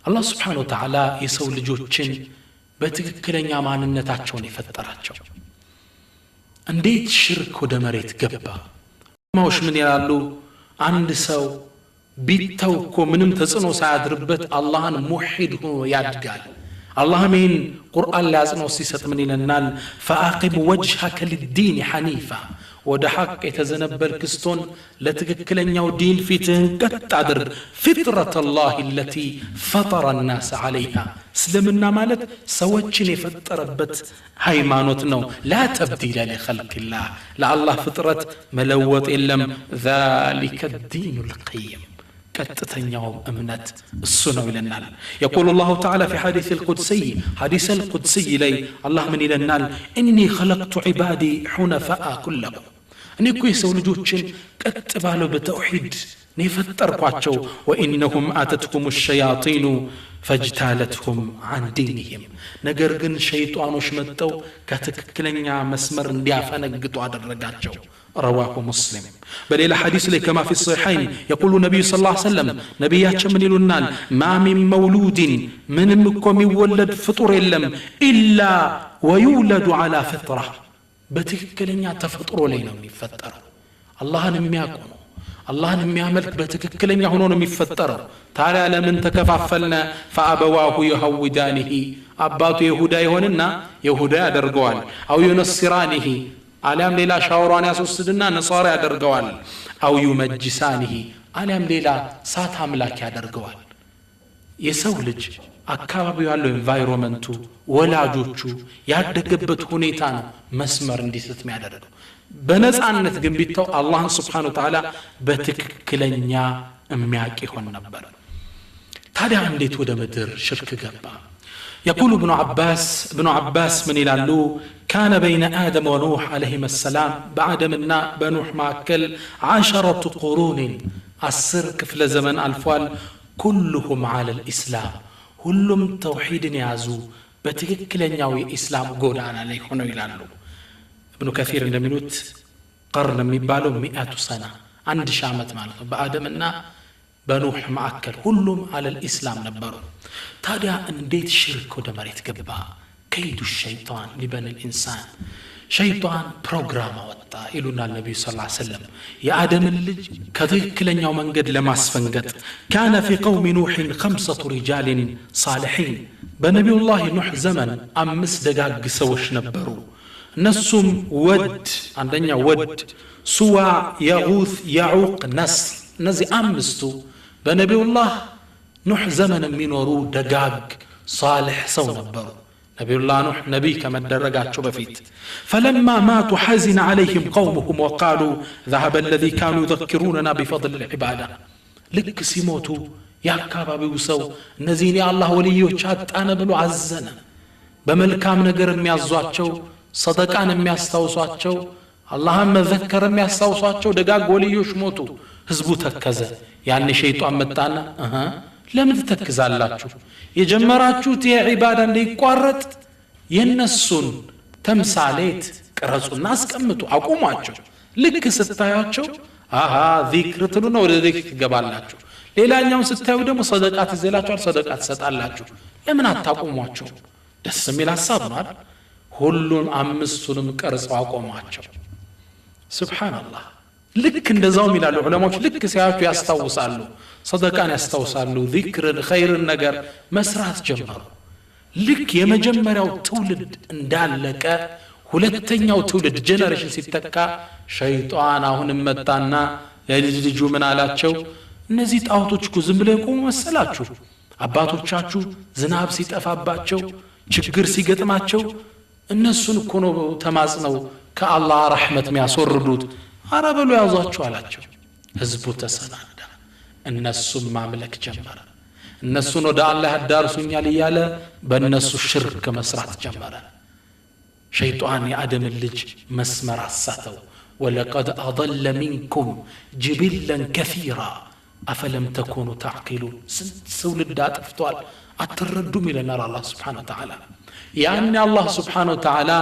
አላህ سبحانه وتعالى የሰው ልጆችን በትክክለኛ ማንነታቸውን የፈጠራቸው። እንዴት ሽርክ ወደ መሬት ገባ? ማዎች ምን ይላሉ? አንድ ሰው ቢተው እኮ ምንም ተጽዕኖ ሳያድርበት አላህን ሙሒድ ሆኖ ያድጋል። አላህም ይህን ቁርአን ላይ አጽንኦት ሲሰጥ ምን ይለናል? فأقم وجهك للدين حنيفا፣ ወደ ሐቅ የተዘነበልክ ስትሆን ለትክክለኛው ዲን ፊትህን ቀጥ አድርግ። فطرة الله التي فطر الناس عليها። እስልምና ማለት ሰዎችን የፈጠረበት ሃይማኖት ነው። لا تبديل لخلق الله፣ ለአላህ ፍጥረት መለወጥ የለም። ذلك الدين القيم፣ ቀጥተኛውም እምነት እሱ ነው ይለናል። يقول الله تعالى في الحديث القدسي፣ حديث القدسي ላይ አላህ ምን ይለናል? إني خلقت عبادي حنفاء كلهم፣ እኔ እኮ የሰው ልጆችን ቀጥ ባለው በተውሒድ ነው የፈጠርኳቸው። وإنهم أتتهم الشياطين فاجتالتهم عن دينهم፣ ነገር ግን ሸይጣኖች መጥተው ከትክክለኛ መስመር እንዲያፈነግጡ አደረጋቸው። رواه مسلم። በሌላ ሐዲስ ላይ كما في الصحيحين يقول النبي صلى الله عليه وسلم፣ ነቢያችን ምን ይሉናል? ما من مولود፣ ምንም እኮ የሚወለድ ፍጡር የለም፣ إلا ويولد على الفطرة፣ በትክክለኛ ተፈጥሮ ላይ ነው የሚፈጠረው። አላህን የሚያውቁ ነው፣ አላህን የሚያመልክ በትክክለኛ ሆኖ ነው የሚፈጠረው። ታዲያ ለምን ተከፋፈልነ? فأبواه يهودانه፣ አባቱ የሁዳ ይሆንና የሁዳ ያደርገዋል። أو ينصرانه፣ አሊያም ሌላ ሻወሯን ያስወስድና ነሷራ ያደርገዋል። أو يمجسانه፣ አሊያም ሌላ ሳት አምላክ ያደርገዋል። የሰው ልጅ አካባቢው ያለው environment ኡ፣ ወላጆቹ፣ ያደገበት ሁኔታ ነው መስመር እንዲስት የሚያደርገው። በነፃነት ግን ቢተው አላህን سبحانه وتعالى በትክክለኛ የሚያውቅ ይሆን ነበር። ታዲያ እንዴት ወደ ምድር ሽርክ ገባ? يقول ابن عباس፣ እብኑ ዓባስ ምን ይላሉ? كان بين آدم ونوح عليهما السلام፣ በአደምና በኑሕ መካከል 10 قرون፣ 10 ክፍለ ዘመን አልፏል። كلهم على الإسلام፣ ሁሉም ተውሒድን የያዙ በትክክለኛው የኢስላም ጎዳና ላይ ሆነው ይላሉ። እብኑ ከሲር እንደሚሉት قرن የሚባለው 100 سنة፣ 1000 ዓመት ማለት ነው። በአደምና በኑሕ ማዕከል ሁሉም على الإسلام ነበሩ። ታዲያ እንዴት ሽርክ ወደ መሬት ገባ? كيد الشيطان لبني الإنسان፣ ሸይጣን ፕሮግራም አወጣ ይሉናል ነቢዩ ስ ሰለም የአደምን ልጅ ከትክክለኛው መንገድ ለማስፈንገጥ። كان في قوم نوح خمسة رجال صالحين፣ በነቢዩላህ ኑሕ ዘመን አምስት ደጋግ ሰዎች ነበሩ። እነሱም ወድ፣ አንደኛ ወድ፣ ሱዋ፣ የጉት፣ ያዑቅ፣ ነስር። እነዚህ አምስቱ በነቢዩላህ ኑሕ ዘመን የሚኖሩ ደጋግ ሳልሕ ሰው ነበሩ፣ ነቢዩላህ ኑሕ ነቢይ ከመደረጋቸው በፊት። فلما ماتوا حزن عليهم قومهم وقالوا ذهب الذي كانوا يذكروننا بفضل العبادة። ልክ ሲሞቱ የአካባቢው ሰው እነዚህን የአላህ ወልዮች አጣነ ብሎ አዘነ። በመልካም ነገር የሚያዟቸው፣ ሰደቃን የሚያስታውሷቸው፣ አላህን መዘከር የሚያስታውሷቸው ደጋግ ወልዮች ሞቱ። ህዝቡ ተከዘ። ያኔ ሸይጧን መጣና ለምን ትተክዛላችሁ? የጀመራችሁት የዒባዳ እንዳይቋረጥ የነሱን ተምሳሌት ቅረጹና አስቀምጡ፣ አቁሟቸው። ልክ ስታያቸው አሃ ዚክር ትሉና ወደ ዚክር ትገባላችሁ። ሌላኛውን ስታዩ ደግሞ ሰደቃ ትዝ ይላችኋል፣ ሰደቃ ትሰጣላችሁ። ለምን አታቁሟቸው? ደስ የሚል ሀሳብ ነው አይደል? ሁሉን አምስቱንም ቀርጸው አቆሟቸው። سبحان الله። ልክ እንደዛውም ይላሉ ዑለማዎች፣ ልክ ሲያዩአቸው ያስታውሳሉ፣ ሰደቃን ያስታውሳሉ፣ ዚክርን፣ ኸይርን ነገር መስራት ጀመሩ። ልክ የመጀመሪያው ትውልድ እንዳለቀ ሁለተኛው ትውልድ generation ሲተካ ሸይጣን አሁንም መጣና ለልጅ ልጁ ምን አላቸው? እነዚህ ጣዖቶች እኮ ዝም ብለው የቆሙ መሰላችሁ? አባቶቻችሁ ዝናብ ሲጠፋባቸው፣ ችግር ሲገጥማቸው እነሱን እኮ ነው ተማጽነው ከአላህ ረሕመት የሚያስወርዱት። አረ በሉ ያዟቸው አላቸው። ህዝቡ ተሰናዳ፣ እነሱም ማምለክ ጀመረ። እነሱን ወደ አላህ ያዳርሱኛል እያለ በእነሱ ሽርክ መስራት ጀመረ። ሸይጣን የአደምን ልጅ መስመር አሳተው። ولقد أضل منكم جبلا كثيرا أفلم تكونوا تعقلون። ስንት ትውልድ አጥፍቷል፣ አትረዱም ይለናል አላህ سبحانه وتعالى። ያኔ አላህ سبحانه وتعالى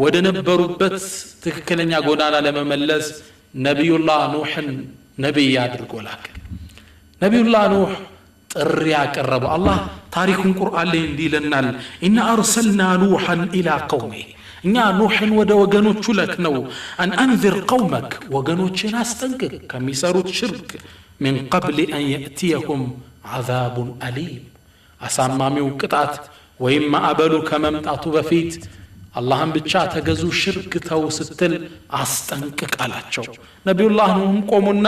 ወደ ነበሩበት ትክክለኛ ጎዳና ለመመለስ ነቢዩላህ ኑሕን ነቢይ አድርጎ ላከ። ነቢዩላህ ኑሕ ጥሪ ያቀረቡ አላህ ታሪኩን ቁርአን ላይ እንዲህ ይለናል፣ إنا أرسلنا نوحا إلى قومه፣ እኛ ኑሕን ወደ ወገኖቹ ለክነው፣ أن أنذر قومك፣ ወገኖችን አስጠንቅቅ ከሚሰሩት ሽርክ፣ من قبل أن يأتيهم عذاب أليم፣ አሳማሚው ቅጣት ወይም ማዕበሉ ከመምጣቱ በፊት አላህን ብቻ ተገዙ፣ ሽርክ ተው ስትል አስጠንቅቅ አላቸው። ነቢዩላህ ኑህም ቆሙና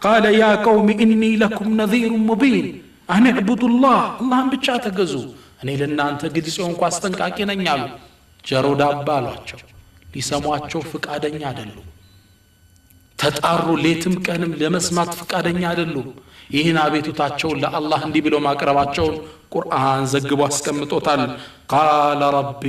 قال يا قوم إني لكم نذير مبين أن اعبدوا الله፣ አላህን ብቻ ተገዙ፣ እኔ ለእናንተ ግልጽ የሆንኩ አስጠንቃቂ ነኝ አሉ። ጀሮ ዳባ አሏቸው። ሊሰሟቸው ፍቃደኛ አይደሉም። ተጣሩ፣ ሌትም ቀንም ለመስማት ፍቃደኛ አይደሉም። ይህን አቤቱታቸውን ለአላህ እንዲህ ብሎ ማቅረባቸውን ቁርአን ዘግቦ አስቀምጦታል። قال رب፣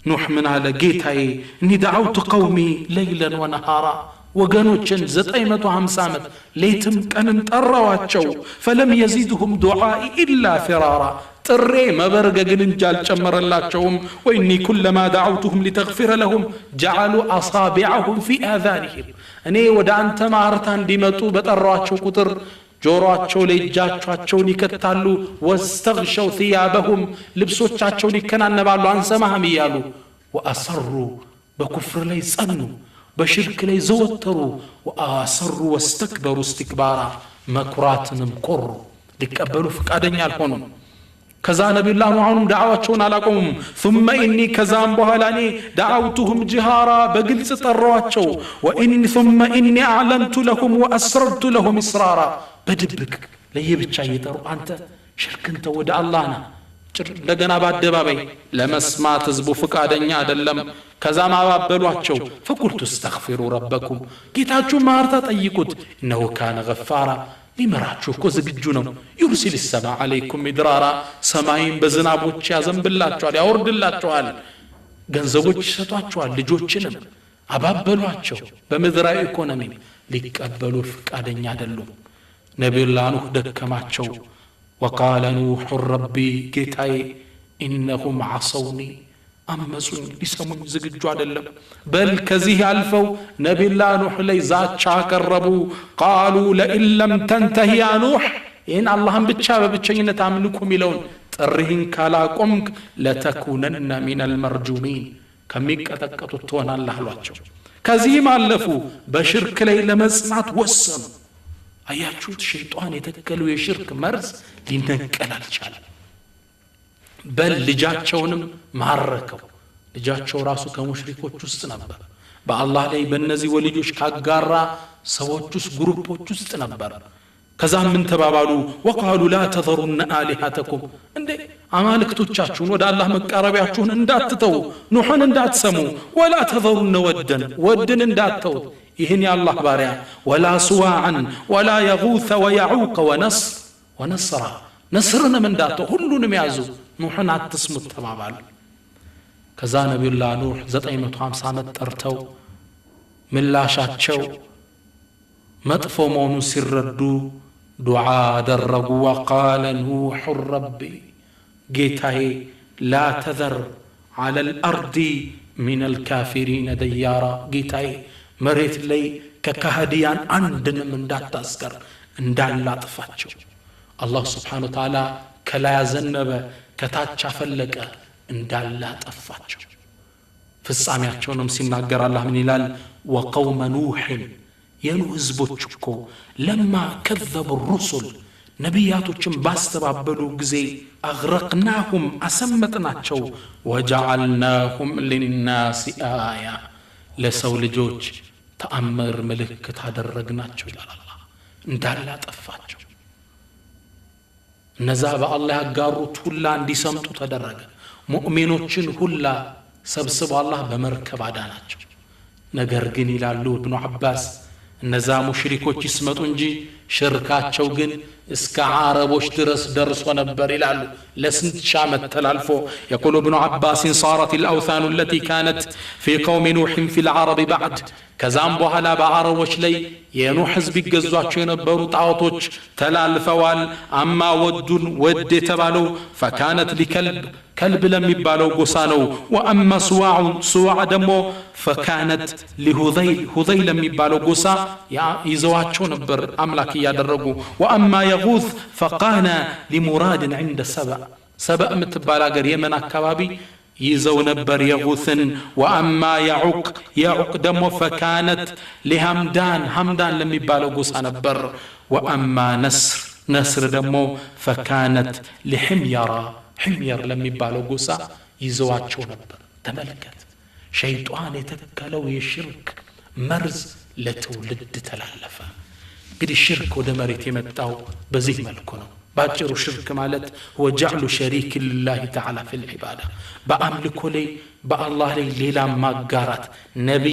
ኑሕ ምን አለ? ጌታዬ፣ إني دعوت قومي ليلا ونهارا፣ ወገኖችን 950 ዓመት ሌትም ቀንም ጠራዋቸው። فلم يزدهم دعائي إلا فرارا፣ ጥሪዬ መበርገግን እንጂ አልጨመረላቸውም። وإني كلما دعوتهم لتغفر لهم جعلوا أصابعهم في آذانهم፣ እኔ ወደ አንተ ማርታ እንዲመጡ በጠሯቸው ቁጥር ጆሮአቸው ላይ እጃቸውን ይከታሉ። واستغشوا ثيابهم፣ ልብሶቻቸውን ይከናነባሉ አንሰማህም እያሉ። وأصروا፣ በኩፍር ላይ ጸኑ፣ በሽርክ ላይ ዘወተሩ። وأصروا واستكبروا استكبارا፣ መኩራትንም ኮሩ፣ ሊቀበሉ ፈቃደኛ አልሆኑም። ከዛ ነቢዩላህ ኑህ አሁንም ዳዕዋቸውን አላቆሙም። ثم إني፣ ከዛም በኋላ እኔ دعوتهم جهارا፣ በግልጽ ጠራዋቸው። ثم إني أعلنت لهم وأسررت لهم إسرارا፣ በድብቅ ለየብቻ እየጠሩ አንተ ሽርክን ተው፣ ወደ አላህ ና፣ እንደገና በአደባባይ ለመስማት ህዝቡ ፍቃደኛ አይደለም። ከዛም አባበሏቸው። فقلت استغفروا ربكم፣ ጌታችሁ ማርታ ጠይቁት፣ إنه كان غفارا፣ ሊመራችሁ እኮ ዝግጁ ነው። يرسل السماء عليكم مدرارا፣ ሰማይን በዝናቦች ያዘንብላችኋል፣ ያወርድላችኋል፣ ገንዘቦች ይሰጧችኋል፣ ልጆችንም አባበሏቸው። በምድራዊ ኢኮኖሚም ሊቀበሉ ፍቃደኛ አይደሉም። ነቢዩላህ ኑህ ደከማቸው። وقال نوح رب፣ ጌታዬ፣ إنهم عصوني፣ አመፁኝ፣ ሊሰሙኝ ዝግጁ አይደለም። በል ከዚህ አልፈው ነቢዩላህ ኑሕ ላይ ዛቻ አቀረቡ። قالوا لئن لم تنته يا نوح፣ ይህን አላህን ብቻ በብቸኝነት አምልኩ የሚለውን ጥሪህን ካላቆምክ لتكونن من المرجومين፣ ከሚቀጠቀጡት ትሆናለህ አሏቸው። ከዚህም አለፉ፣ በሽርክ ላይ ለመጽናት ወሰኑ። አያችሁት? ሸይጣን የተከለው የሽርክ መርዝ ሊነቀል አልቻለም። በል ልጃቸውንም ማረከው። ልጃቸው ራሱ ከሙሽሪኮች ውስጥ ነበር። በአላህ ላይ በእነዚህ ወልጆች ካጋራ ሰዎች ውስጥ ግሩፖች ውስጥ ነበር። ከዛም ምን ተባባሉ? وقالوا لا تذرن آلهتكم፣ እንዴ አማልክቶቻችሁን ወደ አላህ መቃረቢያችሁን እንዳትተው፣ ኑሕን እንዳትሰሙ፣ ولا تذرن ودا፣ ወድን እንዳትተውት ይህን የአላህ ባሪያ፣ ولا سواعا ولا يغوث ويعوق ونسرا፣ ነስርንም እንዳትተው፣ ሁሉንም ያዙ፣ ኑሕን አትስሙት ተባባሉ። ከዛ ነቢዩላህ ኑሕ 950 ዓመት ጠርተው ምላሻቸው መጥፎ መሆኑን ሲረዱ ዱዓ አደረጉ። وقال نوح رب፣ ጌታዬ፣ لا تذر على الأرض من الكافرين ديارا፣ ጌታዬ መሬት ላይ ከካህዲያን አንድንም እንዳታስቀር፣ እንዳላጥፋቸው። አላህ سبحانه وتعالى ከላይ አዘነበ፣ ከታች አፈለቀ፣ እንዳላጠፋቸው። ፍጻሜያቸውንም ሲናገር አላህ ምን ይላል? وقوم نوح፣ የኑህ ህዝቦች እኮ لما كذبوا الرسل፣ ነቢያቶችን ባስተባበሉ ጊዜ أغرقناهم፣ አሰመጥናቸው። وجعلناهم للناس آية፣ ለሰው ልጆች ተአምር ምልክት አደረግናቸው ይላል አላህ። እንዳላጠፋቸው እነዛ በአላህ ያጋሩት ሁላ እንዲሰምጡ ተደረገ። ሙእሚኖችን ሁላ ሰብስቦ አላህ በመርከብ አዳናቸው። ነገር ግን ይላሉ እብኑ አባስ፣ እነዛ ሙሽሪኮች ይስመጡ እንጂ ሽርካቸው ግን እስከ አረቦች ድረስ ደርሶ ነበር ይላሉ። ለስንት ሺህ ዓመት ተላልፎ። يقول ابن عباس صارت الأوثان التي كانت في قوم نوح في العرب بعد፣ ከዛም በኋላ በአረቦች ላይ የኑሕ ህዝብ ይገዟቸው የነበሩ ጣዖቶች ተላልፈዋል። أما ود፣ ወድ የተባለው فكانت لكلب፣ ከልብ ለሚባለው ጎሳ ነው። وأما سواع፣ ስዋዕ ደግሞ فكانت لهذيل፣ ሁዘይል ለሚባለው ጎሳ ይዘዋቸው ነበር አምላክ እያደረጉ። وأما يغوث فكان لمراد عند سبأ፣ ሰበእ የምትባል አገር የመን አካባቢ ይዘው ነበር የጉትን። وأما يعوق፣ የዑቅ ደግሞ فكانت لهمدان፣ ሐምዳን ለሚባለው ጎሳ ነበር። وأما نسر፣ ነስር ደግሞ فكانت لحمير፣ ሕምየር ለሚባለው ጎሳ ይዘዋቸው ነበር። ተመልከት፣ ሸይጣን የተከለው የሽርክ መርዝ ለትውልድ ተላለፈ። እንግዲህ ሽርክ ወደ መሬት የመጣው በዚህ መልኩ ነው። ባጭሩ ሽርክ ማለት وجعل شريك لله تعالى في العبادة፣ በአምልኮ ላይ በአላህ ላይ ሌላ ማጋራት ነቢይ